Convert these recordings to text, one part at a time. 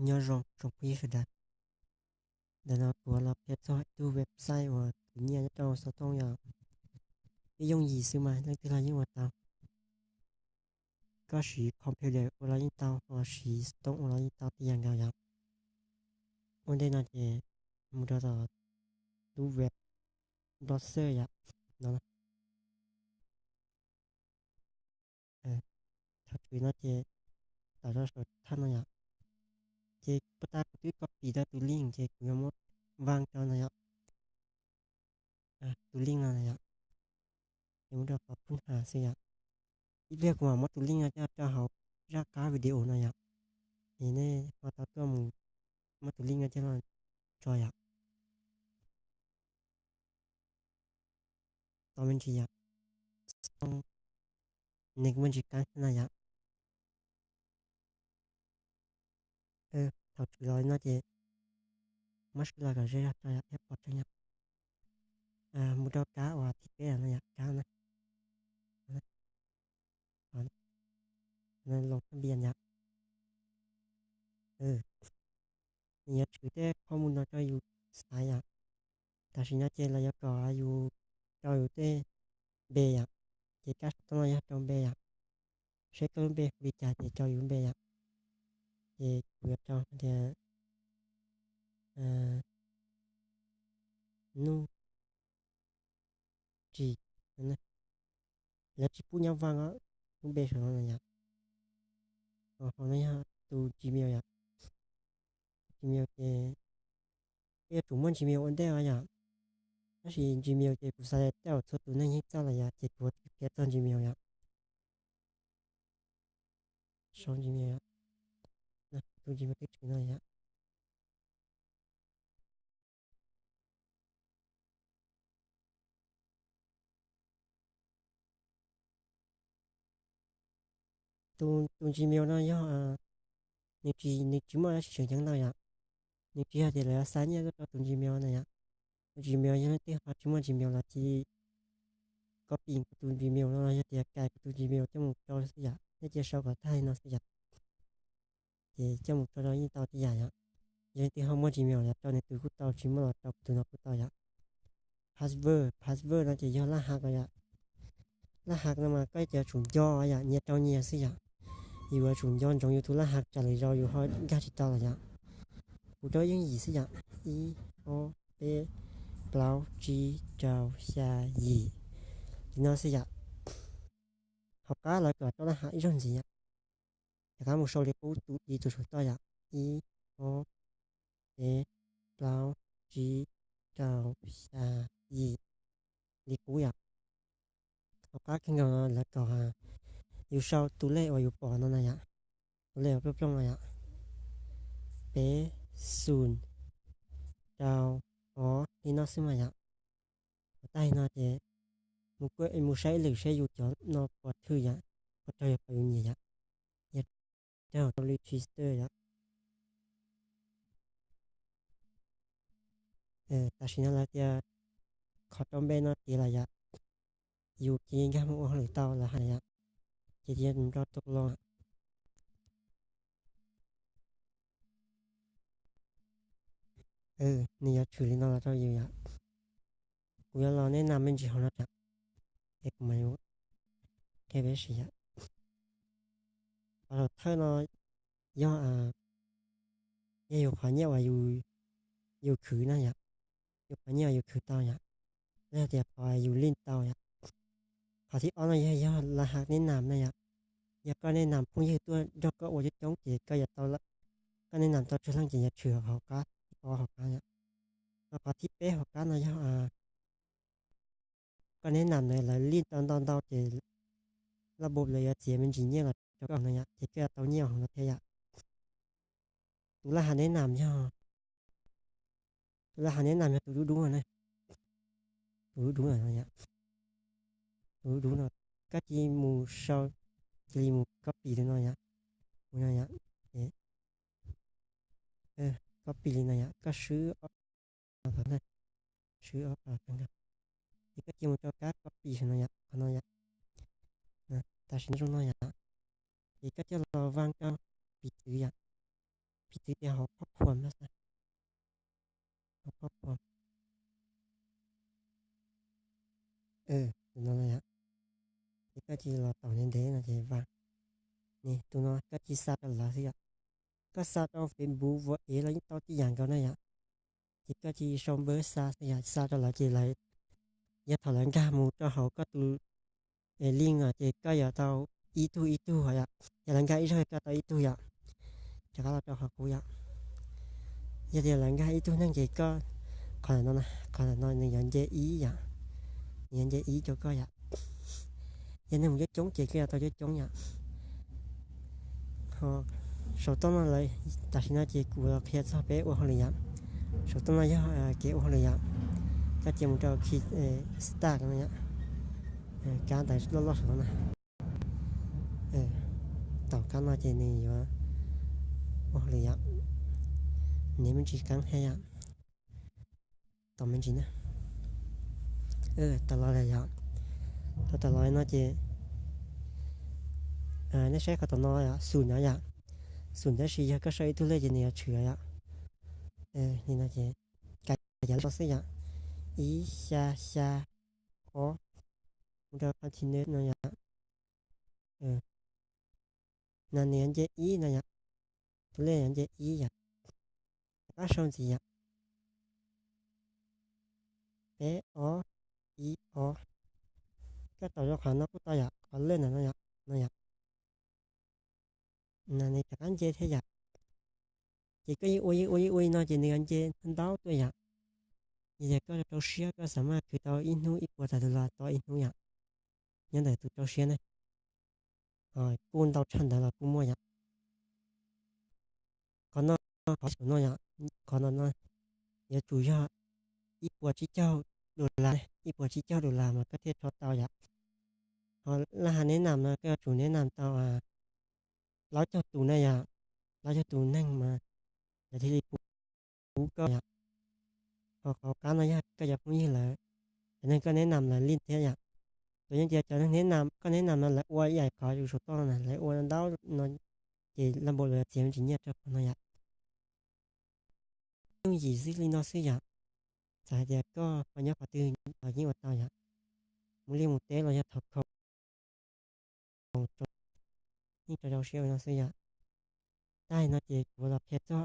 Nyob zoo tsoom phooj ywg sawv daws. Ntawm no kuv los qhia txog ib tug website uas khwv nyiaj nyob rau xov tooj yom. Twb yooj yim xwb mas leej twg los yeej ua tau. Koj siv computer ua los yeej tau, ho siv xov tooj ua los yeej tau tib yam nkaus yom. Ua ntej no ces mus rau tom lub web browser yom. No, thaum twg no ces tawm rau saum thawj no yom. Ces puag ta kuv twb copy tau tus link ces kuv yuav muab vaa rau no yom. Tus link no yom. Ces mus rau qhov phub has xwb yom. Ib pliag kuv mam muab tus link no coj rau hauv zaj qab video no yom. Ces nej ho tau tuaj mus muab tus link no coj los tso yom. Tau me ntsis yom. Nws muaj ntsis qab no yom. Thaum tshwm los no ces muab sib los kom ze zog rau yom thiab pom tseeb yom. Mus rau kab uas thib peb no yom, kab no, los thab npias yom. Nws yuav tshwm tej qhov mus no rau yus xaiv yom. Tam sim no ces los yuav kom yus rau yus tej npe yom. Ces kab saum toj no yog rau npe yom. Seb koj lub npe hu li cas ces rau yus npe yom. Ces kuv yuav rau tias Nuj Tsis, lawv tsis pub nyob vaj os, lub npe saum no na yom. Hauv no yog tus Gmail yom. Gmail ces peb yuav tsum muaj Gmail ua ntej os yom. Tab sis Gmail ces kuv xav tias tej zaum txhua tus neeg yeej txawj lawm yom, ces kuv qhia txog Gmail yom. Sau Gmail yom. Tus Gmail twb tshwm no yom. Tus Gmail no yog nws tsis, nws tsis muaj dab tsi tseem ceeb ntau yom. Nws tsis yog tias lawv yuav xa nyiaj tuaj rau tus Gmail na yom. Tus Gmail yog leej twg ho tsis muaj Gmail los cia li copy kuv tus Gmail no, yog tias cais kuv tus Gmail coj mus rau xwb yom, nej cia sau kom tag li no xwb yom. Ces coj mus tso rau yeej tau tib yam yom. Yog leej twg ho muaj Gmail los rau nws tus kuj tau, tsis muaj los rau kuv tus no kuj tau yom. Password, password no ces yog laj hack yom. Laj hack no mas koj yuav tsum nco yom, nyias rau nyias xwb yom. Yus yuav tsum nco ntsoov yus tus laj hack tsam lwm zaus yus ho nkag tsis tau los yom. Kuv rau yooj yim xwb yom, ib, ob, peb, plaub, tsib, rau, xya, yim. Li no xwb yom. Hauv qab lawv kom rau laj hack ib zaug ntxiv yom. Rov qab mus sau li qub tus ib tus saum toj yom, ib, ob, peb, plaub, tsib, rau, xya, yim, li qub yom. Hauv qab kawg nkaus no lawv kom yus sau tus lej uas yus pom no na yom, tus lej uas plooj plooj no yom, peb, xoom, rau, ob, li no xwb mas yom. Tag li no ces mus saib ib lwm seb yus cov no puas thwj yom, puas raug yus qhov yus nyiam yom. Yog raug tau register yom. Tam sim no lawv tias qhov rau npe no tiav lawm yom, yus cia li nkag mus ua hauj lwm tau lawv hais yom, ces cia li rau tus los. Nws yuav tshwm li no los rau yus yom. Kuv yuav los nej nam me ntsis hauv no tsam, es kuv mam li qhia peb siv yom. Qhov saum thawj no yog, yog yus qhov nyiaj uas yus khwv na yom, yus qhov nyiaj uas yus khwv tau yom, los yog tias qhov yus lij tau yom. Qhov thib ob no yog, yog laj hack nej nam na yom. Yog koj nej nam phooj ywg tuaj nrog koj ua coob coob ces koj yuav tau, koj nej nam tau tsawg leej ces yuav tshwm hauv qab thib ob hauv qab yom. Ho qhov thib peb hauv qab no yog koj nej nam ntawd lawv lij tau ntau ntau ces laj npau lawv yuav txiav me ntsis nyiaj los rau koj no yom, ces koj yuav tau nyiaj hauv no thiab yom. Tus laj hack nej nam yog, tus laj hack nej nam yog tus dub dub no na. Tus dub dub no yom. Tus dub dub no, koj cia li mus sau, cia li mus copy li no yom. Mus no yom, ces copy li no yom, koj swb ob, swb ob, ces koj cia li mus rau kab copy no yom, qhov no yom. Tam sim no zoo no yom, ces koj coj los vaa rau piv txwv yom. Piv txwv tias hauv phob phuam no xwb. Hauv phob phuam. Tus no no yom. Ces koj cia li los taum ntev ntev no ces vam. Tus no koj cia li xa rau lawv xwb yom. Koj xa rau Facebook, WhatsApp los yeej tau tib yam nkaus na yom. Ces koj cia li sau npawb xa xwb yom, xa rau lawv ces lawv, yog thaum lawv nkag mus rau hauv koj tus link no ces koj yuav tau ib tug ib tug yom. Yog lawv nkag ib zaug koj tau ib tug yom. Rov qab los rau qhov qub yom. Yog tias lawv nkag ib tug neeg ces koj, qhov ntawm no, qhov ntawm no nws yuav nce ib yom. Nws yuav nce ib rau koj yom. Yog neeg mus coob coob ces koj yuav tau coob coob yom. Ho saum toj no lawv, tam sim no ces kuv los qhia txog peb ua hauj lwm yom. Saum toj no yog kev ua hauj lwm yom. Koj cia mus rau khi stack no yom. Kab ntawv loj loj saum no na. Taum kab no ces nws yuav ua hauj lwm yom. Nws me ntsis qeeb thiab yom. Taum me ntsis na. Tau los lawm yom. Tau, tau los no ces nej saib qhov tom no yom, xum no yom. Xum tab sis yog koj sau ib tug lej ces nws yuav tshwm yom. Li no ces kais yav no xwb yom. Ib xya xya ob, mus rau continue no yom. No nws yuav nce ib no yom. Tus lej yuav nce ib yom. Rov qab sau ntxiv yom. Peb ob, ib ob. Koj taum rau qhov no kuj tau yom, qhov lej ntawm no yom, no yom. Nws rov qab nce thiab yom. Ces koj yeej ua yeej ua yeej ua li no ces nws yuav nce ntau tuaj yom. Yog tias koj rau siab koj xav mas khwv tau ib hnub ib puas tawm tus los tau ib hnub yom. Nyob ntawm tus rau siab na. Kuj ntau tshaj ntawd los kuj muaj yom. Qhov no, qhov saum no yom, qhov no no yuav tsum yog ib puas tsib caug dollar, ib puas tsib caug dollar mas koj thiaj rho tau yom. Ho laj hav neb nam no koj yuav tsum neb nam tau plaub caug tus na yom, plaub caug tus neeg mas lawv thiaj li pub koj yom. Ho qhov qab no yog koj cov phooj ywg lawv, cov neeg koj neb nam lawv lij thiab yom. Tsuas yog tias cov neeg neb nam, koj neb nam no lawv ua ib yam qhov yus saum toj no na, lawv ua ntau no ces laj npau lawv txiav me ntsis nyiaj rau qhov no yom. Yooj yim xwb li no xwb yom. Txawm hais tias koj ho nyob qhov twg los yeej ua tau yom. Mus liaj mus teb los yog thov khau, yeej rau rau siab ua no xwb yom. Tag no ces kuv los qhia txog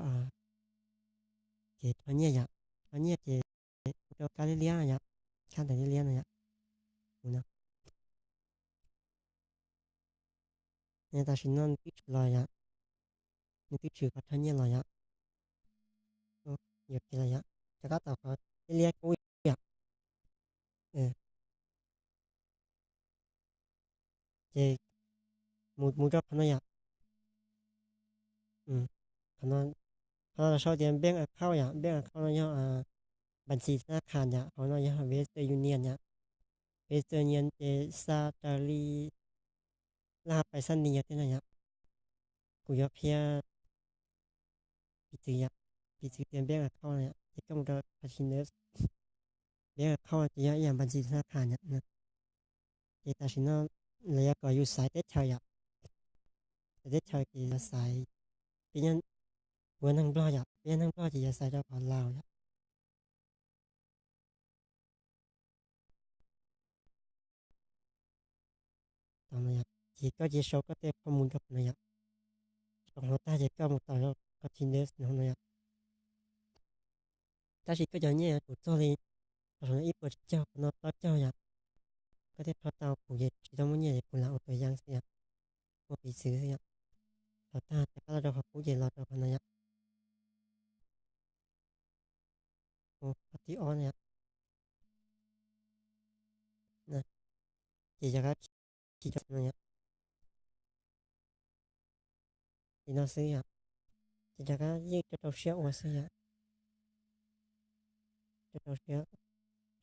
kev rho nyiaj yom. Rho nyiaj ces mus rau kab liab liab no yom, kab ntawv liab liab no yom. Tam sim no nws twb tshwm los yom, nws twb tshwm qhov rho nyiaj los yom. Yuav kiag los yom, rov qab tau qhov liab liab kub yom. Ces mus, mus rau qhov no yom. Qhov no, qhov no los sau tias bank account yom, bank account no yog npas ntxis thab khas yom, hauv no yog Western Union yom. Western Union ces xa raws li laj hav pais xab nis yog tiag no yom. Kuv yuav qhia piv txwv yom, piv txwv tias bank account no yom, ces koj mus rau qhov tsis ntawd, bank account ces yog ib yam npas ntxis thab khas yom. Ces tam sim no lawv yuav kom yus xaiv teb chaws yom. Xaiv teb chaws ces yuav xaiv, peb nyob, kuv yog neeg Nplog yom, peb yog neeg Nplog ces yuav xaiv rau qhov Laos yom. Ces koj cia sau koj tej khoom mus rau qhov no yom. Sau qhov no tag ces koj mus taus rau qhov tsis ntawd no yom. Tab sis koj cov nyiaj yuav tsum txog li, qhov no ib puas tsib caug, qhov no plaub caug yom. Koj thiaj rho tau, kuv ces tsis tau muaj nyiaj ces kuv lam ua tuam yam xwb yom, ua piv txwv xwb yom. Thaum tag ces pab los rau qhov qub ces los rau qhov no yom. Qhov thib ob no yom. Ces yog qab khi rau no yom. Li no xwb yom. Ces rov qab yeej rau rau siab ua xwb yom. Rau rau siab,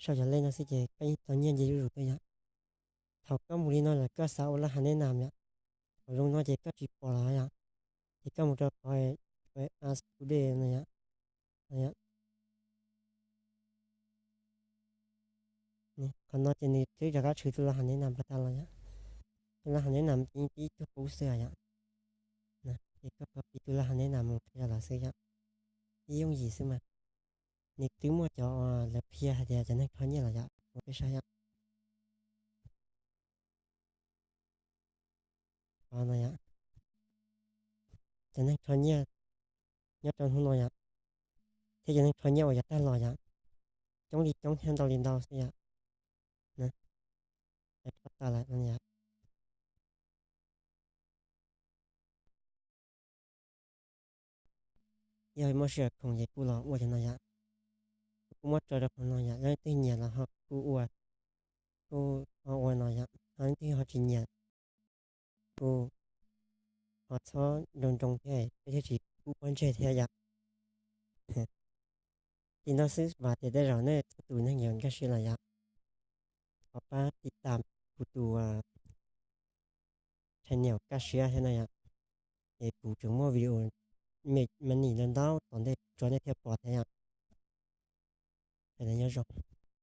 sau cov lej no xwb ces koj yeej tau nyiaj nce zuj zus tuaj yom. Thaum koj mus li no lawm koj xav ua laj hav neb nam yom. Thaum zoo no ces koj tsis pom los yom. Ces koj mus rau qhov ask today no yom. Qhov no ces nws twb rov qab tshwm tus laj hav neb nam pas tas los yom. Tus laj hav neb nam ces yeej tib tug qub xwb yom. Ces koj copy tus laj hav neb na mus qhia lawv xwb yom. Ib yooj yim xwb mas. Nws twb muaj cov uas lawv qhia hais tias cov neeg rho nyiaj los yom, ua peb saib yom. Qhov no yom, cov neeg rho nyiaj nyob rau hnub no yom, thiab cov neeg rho nyiaj uas yuav tag los yom, coob li coob thiab ntau li ntau xwb yom. Rho tag lawm no yom. Yog muaj sij hawm khoom ces kuj los ua cov no yom. Kuj muab tso rau qhov no yom, yog leej twg nyiam los ho kuj ua, kuj ho ua no yom, ho leej twg ho tsis nyiam kuj ho txhob nroo nroo thiab, peb thiaj tsis kub pob ntseg thiab yom. Li no xwb, vam tias tej zaum nej txhua tus neeg yuav nkag siab los yom. Thov pab tiv tam kuv tus channel Kaj Siab thiab no yom. Es kuv tseem muaj video make money ntau ntau tom ntej tso nej thiaj pom thiab yom. Hais tias nyob zoo.